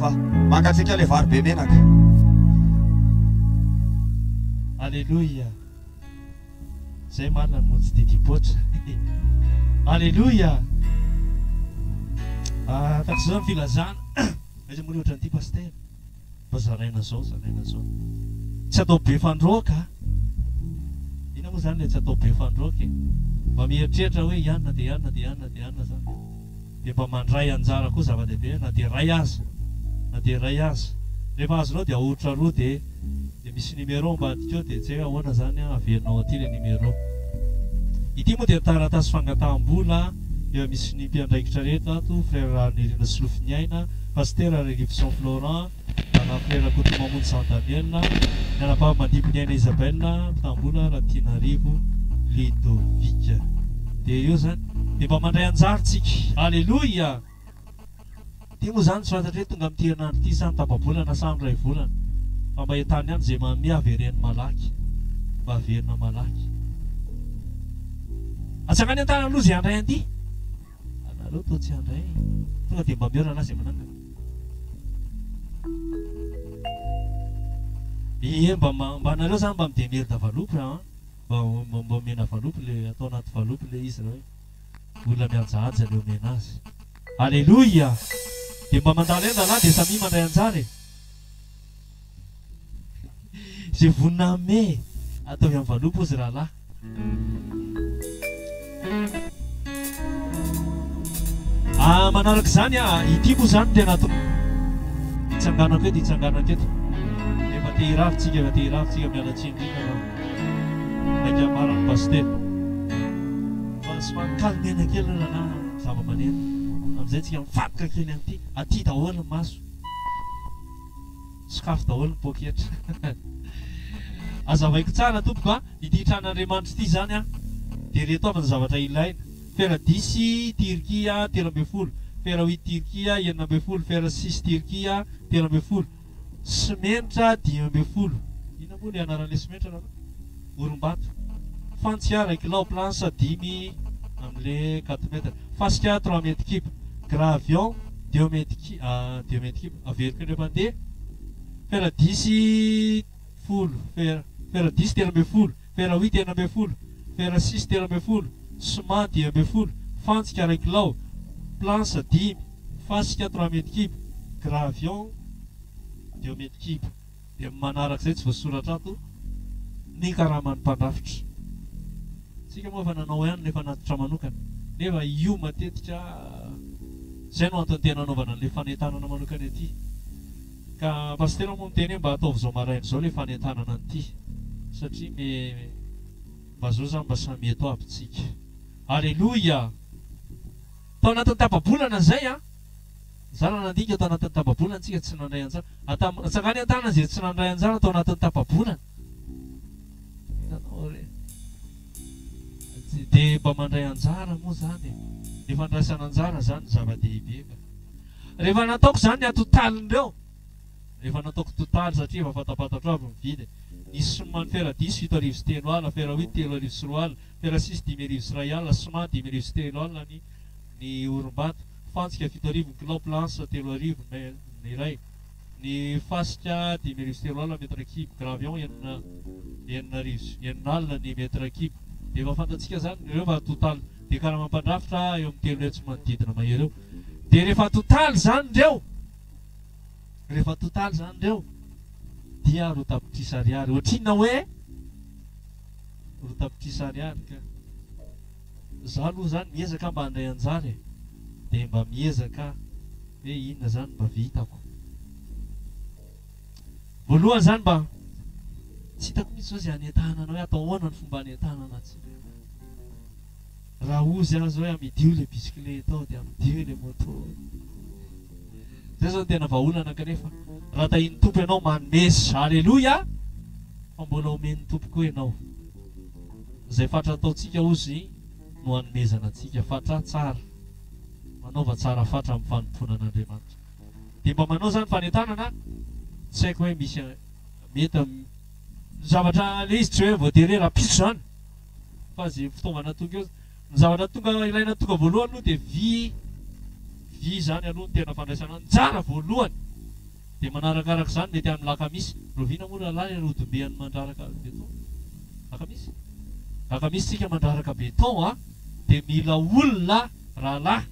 fa mangatsiaka ilay vary be menaka. Aleloia. Zay marina no tsy didipoatra. Aleloia. Ah, tahaka izao ny filazana. Aiza moa ny ohatran'ity pasitera? Mba zaraina zao, zaraina zao. Tsy atao be fandroaka a. Inona moa zany ilay tsy atao be fandroaka e? Mba mieritreritra hoe ianona dia ianona dia ianona dia ianona zany dia dia mba mandray anjara koa zava-dehibe na dia iray aza. Na dia iray aza. Rehefa azonao dia aoritra roa dia dia misy numéro ambadika ao dia tsy hay hoe ahoana zany an, averinao aty ilay numéro. Ity moa dia taratasy fangataham-bola efa misy ny mpiandraikitra rehetra ato, Frère Raharinirina Solofiniaina, Pasitera Raherivison Florent, Rahalahy Frère Rakotomamonjy Jean Daniel, ny anabavy Mandimbiniaina Isabelle, mpitam-bola Ratianarivo Ludovic. Dia eo zany. Dia mba mandray anjara tsika. Aleloia! Ity moa izany tsy fantatra hoe tonga amin'ity herinandro ity sa ny tapa-bolana sa amin'ny iray volana. Fa mba entano ihany izay manome avereno malaky. Mba averina malaky. Atsangano an-tanana aloha izay handray an'ity. Anareo toa tsy handray. Tonga dia mba omeo rahalahy izay manangana. Ie, mba mba anareo izany mba mi-demerde valopy an. Mba mba omena valopy le atao anaty valopy le izy raha hoe olona mihajahaja le omena azy. Aleloia! Dia mba mandalo eny rahalahy dia samia mandray anjara e! Izay vonona hanome e! Ataovy amin'ny valopy hozy rahalahy. Ah, manaraka izany ah, ity moa izany tena atao hitsanganako eto, hitsanganako eto. Efa te hirary tsika, efa te hirary tsika, miala tsiny indrindra fa mainka marina pasitera. Fa somary calmena kely aloha rahalahy. Zava-maneno. Amin'izay tsika mifantoka kely amin'ity. Aty daholo ny maso. Sokafy daholo ny poketra. Azavaiko tsara tompoko a. Ity tran'Andriamanitra ity izany a, dia ireto avy ny zavatra ilaina, Fer dix Tirkia 13, fer huit Tirkia 16, fer six Tirkia 13, simenitra 15. Inona moa ilay anaran'ilay simenitra rahalahy? Orimbato. Fantsika iray kilao, planche dimy amin'ilay quatre mètres. Fasika trois mètres cube. Gravion deux mètres cu, deux mètres cube. Averiko indray mandeha. Fer dix folo, fer, fer dix 13, fer huit 16, fer six 13, ciment 15, fantsika iray kilao, planche dimy, fasika trois mètres cube, gravion deux mètres cube. Dia manaraka izay tsy voasoratra ato ny karaman'ny mpandrafitra. Tsika moa efa nanao ihany ilay fanatitra manokana nefa io matetika izay no antony tena anaovana an'ilay fanentanana manokana ity. Ka Pasitera moa miteny hoe mba ataovy izao maraina izao ilay fanentanana an'ity satria me mba zao zany mba samy eto aby tsika. Aleloia! Tao anatin'ny tapa-bolana izay an! Zara nandinika tao anatin'ny tapa-bolana tsika tsy nandray anjara. Atam, atsangany an-tanana izay tsy nandray anjara tao anatin'ny tapa-bolana. Hitanao re. Tsy dia mba mandray anjara moa zany e. Ny fandraisana anjara zany zava-dehibe ka. Rehefa nataoko zany ny atotalin'ireo, rehefa nataoko totaly satria efa fantapantatro avy ny vidiny. Ny soma ny fer dix 370, fer huit 2200, fer six 2150, ciment 3350 ny ny orimbato. Fantsika 7000 ny kilao, planche 3000 ny iray, ny fasika 3350 mètre cube, gravion enina enina arivo sy enina alina ny mètre cube. Dia efa fantatsika izany ireo fa total dia karama mpandrafitra eo amin'ny 300 manodidina mahery eo. Dia rehefa totaly izany ireo, rehefa totaly izany ireo dia roa tapitrisa ariary. Ohatrinona hoe roa tapitrisa ariary ka. Za aloha zany miezaka mba handray anjara e! De mba miezaka hoe inona zany mba vitako. Voalohany zany mba tsy hitako mihitsy zao zay hanentanana hoe atao ahoana ny fomba hanentanana antsika. Raha ozy aho zao hoe amidio le bisikileta ao de amidio le moto. Zay zao no tena vahaolana kanefa raha tahin'ny Tompo ianao manomeza. Aleloia! Fa mbola omen'ny Tompo koa ianao. Izay fatra ataontsika hozy no hanomezana antsika fatra tsara. Manaova tsara fatra amin'ny fanompoana an'Andriamanitra. Dia mba manao izany fanentanana, tsy haiko hoe misy mety ny zavatra ilay izy tsy hoe voatery hoe rahampitso izany fa izay fitaovana tonga eo. Ny zavatra tonga ilaina tonga voalohany aloha dia vy, vy izany aloha no tena fandraisana anjara voalohany. Dia manarakaraka izany mety amin'ny lakamisy. Rahoviana moa rahalahy ry rodombe an'ny mandraraka beton? Lakamisy? Lakamisy tsika mandraraka beton a! Dia mila olona rahalahy,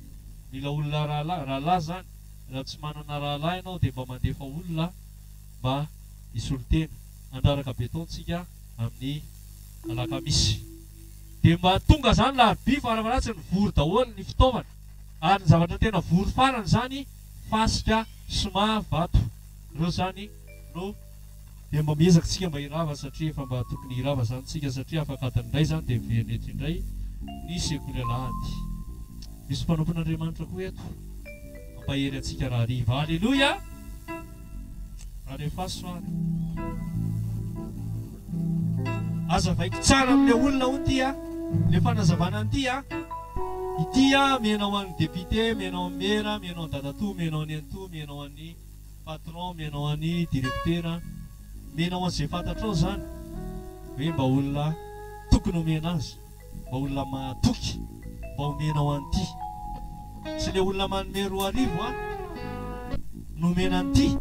mila olona rahalahy, rahalahy zany, raha tsy manana rahalahy ianao dia mba mandefa olona mba hisolo tena. Handraraka beton tsika amin'ny alakamisy. Dia mba tonga zany larobia farafaharatsiny vory daholo ny fitaovana. Ary ny zavatra tena vory farany zany fasika, ciment, vato. Ireo zany no dia mba miezaka tsika mba hirava satria efa mba tokony hirava zany tsika satria afaka adiny iray zany dia miverina eto indray ny sekoly alahady. Misy mpanompon'Andriamanitra koa eto mampahery antsika rahariva. Aleloia! Alefaso ary. Azavaiko tsara amin'ilay olona hono ity a! Ilay fanazavana an'ity a! Ity a, omena ho an'ny député, omena ho an'ny mera, omena ho an'i dadatoa, omena ho an'i nenitoa, omena ho an'ny patron, omena ho an'ny directeur, omena ho an'izay fantatrao izany hoe mba olona tokony omena azy. Mba olona mahatoky mba omenao an'ity. Tsy le olona manome 2000 an no omena an'ity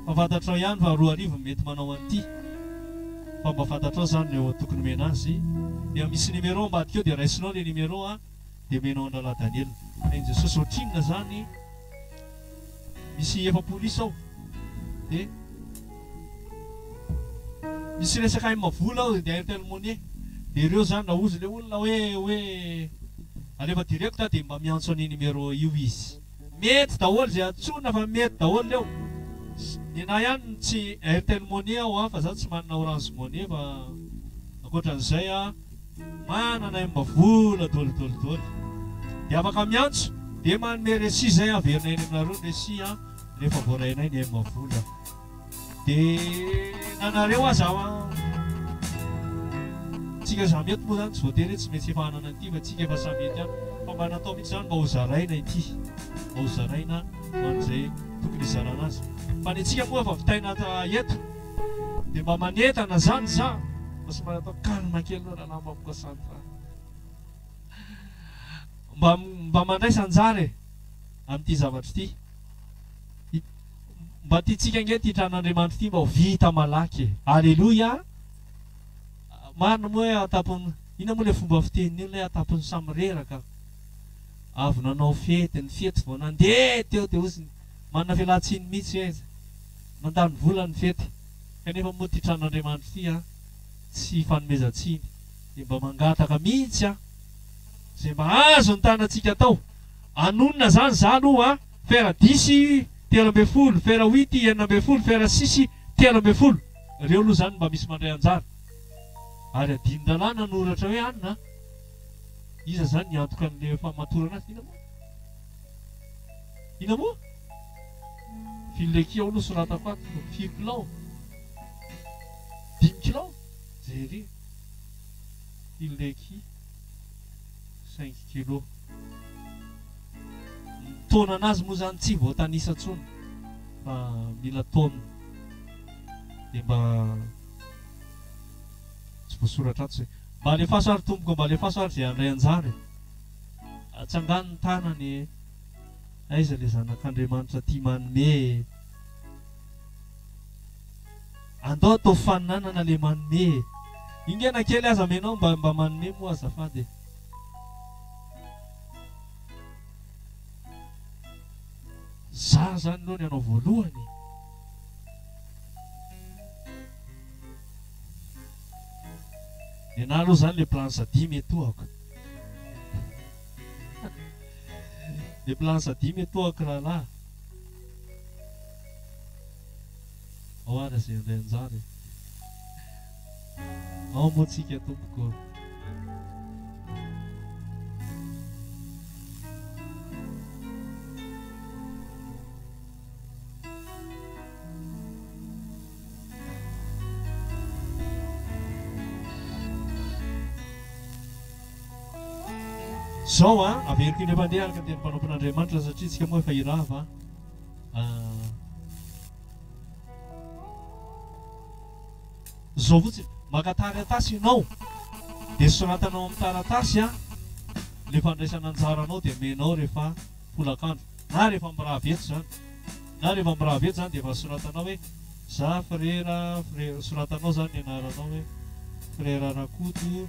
fa fantatrao ihany fa 2000 no mety manao an'ity fa mba fantatrao zany le tokony omena azy dia misy numéro ambadika eo dia raisinao le numéro an dia omenao an-drahalahy Daniel. Tahin'i Jesosy ohatrinona zany Misy 40 isa ao dia misy resaka M vola ao dia Airtel Money dia ireo zany raha ozy le olona hoe hoe alefa direct dia mba miantso an'io numéro io izy. Mety daholo izay antsoina fa mety daholo ireo. Nenah ihany no tsy Airtel Money aho an fa za tsy manana Orange Money fa ankoatran'izay an. Manana M vola dôly dôly dôly. Dia afaka miantso dia manome reçu zay averina eny aminareo ny reçu an rehefa voarainay ny M vola. Dia na nareo aza an tsika samy eto moa zany tsy voatery hoe tsy maintsy efa hanana an'ity fa tsika efa samy eto ihany fa mba natao mihitsy zany mba ho zaraina ity mba ho zaraina ho an'izay tokony hizarana azy fa ny antsika moa efa vitaina eto. Dia mba manentana zany za fa somary atao calme kely aloha rahalahy mba mi-concentre. Mba mba mandraisa anjara e amin'ity zavatra ity. Mba tiantsika ange ity tranon'Andriamanitra ity mba ho vita malaky e. Aleloia. Marina moa hoe atapon'ny inona moa ilay fomba fitenin'ny olona hoe atapon'ny samy reraka. Avy nanao fety, ny fety vao nandeha teo dia hozy manana fialan-tsiny mihitsy hoe Nandany vola ny fety, kanefa moa ity tranon'Andriamanitra ity an, tsy ifanomezan-tsiny, dia mba mangataka mihitsy an, izay mba azon'ny tanantsika atao, anonona zany za aloha an, fer dix 13, fer huit 16, fer six 13, ireo aloha zany mba misy mandray anjara, ary adinin-drahalahy nanoratra hoe anona an, iza zany niantoka an'le famatorana azy, inona moa? Inona moa? Firy ao aloha soratako ato? Firy kilao? Dimy kilao? Jereo. Fileky cinq kilos. Ny taona anazy moa zany tsy voatanisa intsony fa mila taona. Dia mba tsy voasoratra ato izay. Mba alefaso ary tompoko, mba alefaso ary izay handray anjara e. Atsangano ny tanana e. Aiza le zanak'Andriamanitra tia manome e. Andao atao faninanana le manome e. Inga na kely aza amenao mba mba manome moa azafady e. Za zany aloha ny anao voalohany e. Nenaha aloha zany le planche dimy etoako. Le planche dimy etoako rahalahy. Ao ary izay handray anjara e. Ao moa tsika tompoko. Zao an, averiko indray mandeha araka ny tenin'ny mpanompon'Andriamanitra satria tsika moa efa hirava an. Zao fotsiny, maka taratasy ianao dia soratanao amin'ny taratasy an le fandraisana anjaranao dia omenao rehefa folakandro na rehefa mirava eto izany. Na rehefa mirava eto zany dia efa soratanao hoe za frera, frera, soratanao zany ny anaranao hoe frera Rakoto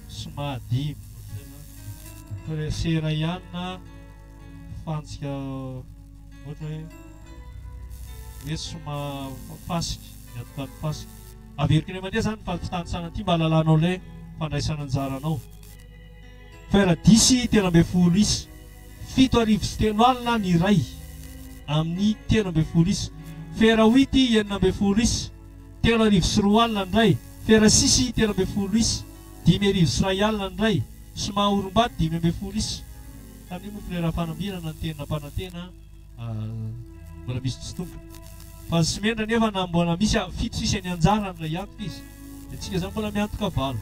soma dimy, ohatr'izay zany. Frera sera ihany fantsika ohatra hoe hoe soma fasika, ny atokan'ny fasika. Averiko indray mandeha zany ny fitanisana ity mba hahalalanao ilay fandraisana anjaranao. Fer dix 13 isa, 3700 ny iray amin'ny 13 isa. Fer huit 16 isa, 2200 ny iray. Fer six 13 isa, 5100 ny iray. Soma Orimbato 15 isa. Tamin'io moa Frera Fanambinana niteny nampanantena mbola misy tsy tonga. Fa ny simendra nefa na mbola misy fito sisa ny anjarany raha hiantoka izy. Dia tsika zany mbola miantoka valo.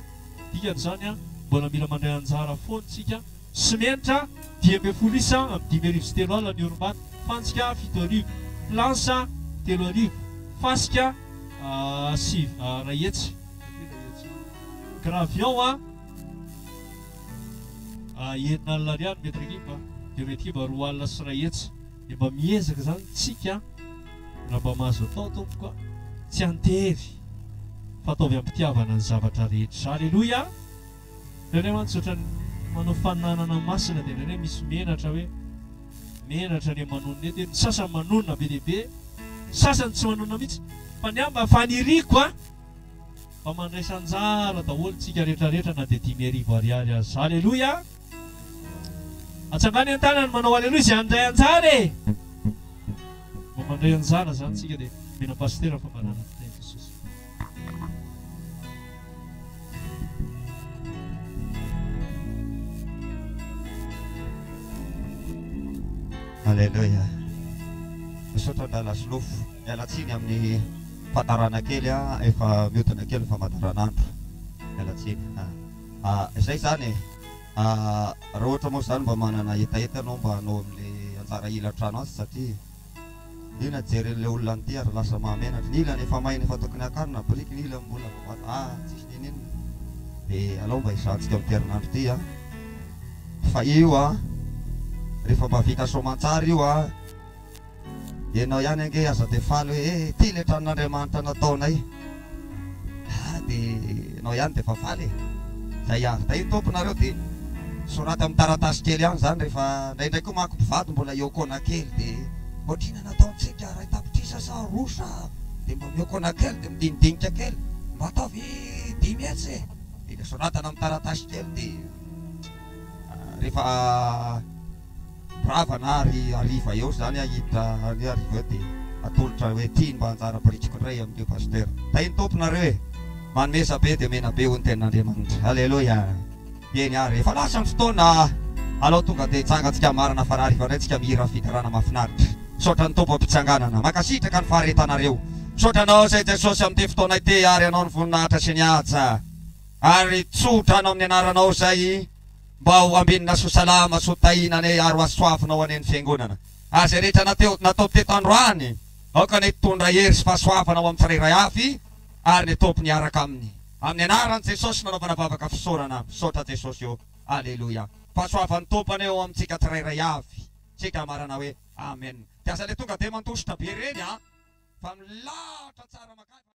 Dikan'izany an, mbola mila mandray anjara foana isika. Simenitra, 15 isa amin'ny 3500 ny orimbato. Fantsika, 7000. Plansa, 3000. Fasika, sivy, 100. Gravion an, 6000 ariary mètre cube, deux mètre cube 102.500. Dia mba miezaka izany tsika raha mba mahazo atao tompoko a, tsy antery fa ataovy am-pitiavana ny zavatra rehetra. Aleloia! Indraindray mantsy ohatran'ny manao fananana masina dia indraindray misy menatra hoe menatra le manonona eto hoe ny sasany manonona be dia be, ny sasany tsy manonona mihitsy fa ny ahy mba faniriako a, mba mandraisa anjara daholo tsika rehetra rehetra na dia 5000 ariary aza. Aleloia! Atsangano ny tanany manao aleloia izay handray anjara e! Mba mandray anjara zany tsika dia mena pasitera fa manana fiteny Jesosy. Aleloia. Misaotra Ndala Solofo. Miala tsiny amin'ny fahatarana kely a, efa miodina kely ny famantaranandro. Miala tsiny. Ah, izay izany e. Raha ohatra moa izany mba manana hetaheta ianao mba hanao amin'ilay anjara ila trano azy satria iny jeren'ilay olona an'ity ary lasa mahamenatra. Ny ilany efa maina efa tokony hakarina biriky, ny ilany mbola vao vato. Ah, tsisy n'inon'inona. Dia alao mba hizahantsika amin'ity herinandro ity an. Fa io an, rehefa mba vita soamantsara io an, Ianao ihany ange aza dia faly hoe eh ity ilay tranon'Andriamanitra nataonay. Ah dia ianao ihany dia efa faly e. Zay avy dai ny Tompo nareo dia soraty amin'ny taratasy kely ihany izany rehefa indraindray koa manko mpivady mbola hiokona kely dia ohatr'inona nataontsika 1 tapitrisa sa roa sa dia mba miokona kely dia midinidinika kely mba ataovy 500 e. Dia soratana amin'ny taratasy kely dia rehefa Rava na ary hariva eo zany aho hiditra any hariva eo dia atolotra hoe ty mba anjara birikiko indray amin'io Pasteur. Tahin'ny Tompo nareo e! Manomeza be dia omena be hoy ny tenin'Andriamanitra. Aleloia! Eny ary, efa lasa ny fotoana, alao tonga dia hitsangantsika marina fa rahariva indray tsika mihira fiderana mahafinaritra. Misaotra ny Tompo am-pitsanganana. Mankasitraka ny faharetanareo. Misaotra Anao izay Jesosy amin'ity fotoana ity ary Anao ny voninahitra sy ny haja. Ary tsodrano amin'ny anaranao izay. Mba ho ambinina sy ho salama sy ho tahiana anie ary ho hasoavinao anie ny Fiangonana. Ary izay rehetra nateo natao teto androany, aoka anie hitondra hery sy fahasoavana ho amin'ny tsirairay avy ary ny Tompony hiaraka aminy. Amin'ny anaran'i Jesosy no anaovana vavaka fisaorana. Misaotra Jesosy ô. Aleloia. Fahasoavan'ny Tompo anie ho amintsika tsirairay avy. Tsika hamarana hoe Amen. Dia aza le tonga dia mandositra be ireny an! Fa milahatra tsara makany.